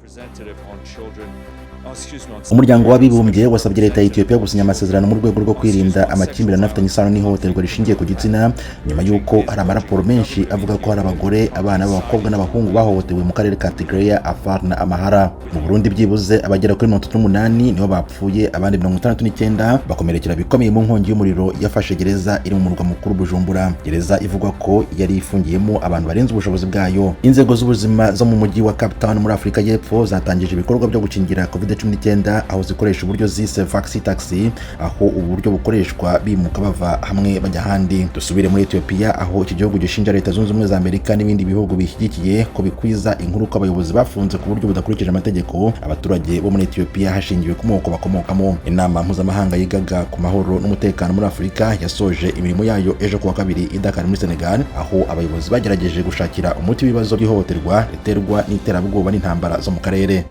Representative on Children, oh, excuse me, on Umuryango w'Abibumbye wasabye leta ya Ethiopia gusinya amasezerano mu rwego rwo kwirinda amakimbirane afitanye isano n'ihohoterwa rishingiye ku gitsina, nyuma y'uko hari amaraporo menshi avuga ko hari abagore, abana b'abakobwa n'abahungu bahohotewe mu karere ka Tigray, Afar na Amhara. Mu Burundi, byibuze abagera kuri 38 nibo bapfuye, abandi 69 bakomerekera bikomeye mu nkongi y'umuriro yafashe gereza iri mu murwa mukuru Bujumbura, gereza ivugwa ko yari ifungiyemo abantu barenze ubushobozi bwayo. Inzego z'ubuzima zo mu mujyi wa Cape Town muri Afurika y'Epfo zatangije ibikorwa byo gukingira COVID-19, aho zikoresha uburyo zise Vaxi Taxi, aho ubu buryo bukoreshwa bimuka bava hamwe bajya ahandi. Dusubire muri Ethiopia, aho iki gihugu gishinja Leta Zunze Ubumwe za Amerika n'ibindi bihugu bishyigikiye ko bikwiza inkuru ko abayobozi bafunze ku buryo budakurikije amategeko abaturage bo muri Ethiopia hashingiwe ku moko bakomokamo. Inama mpuzamahanga yigaga ku mahoro n'umutekano muri Afurika yasoje imirimo yayo ejo kuwa kabiri i Dakar muri Senegal, aho abayobozi bagerageje gushakira umuti w'ibibazo by'ihohoterwa riterwa n'iterabwoba n'intambara zo mu karere.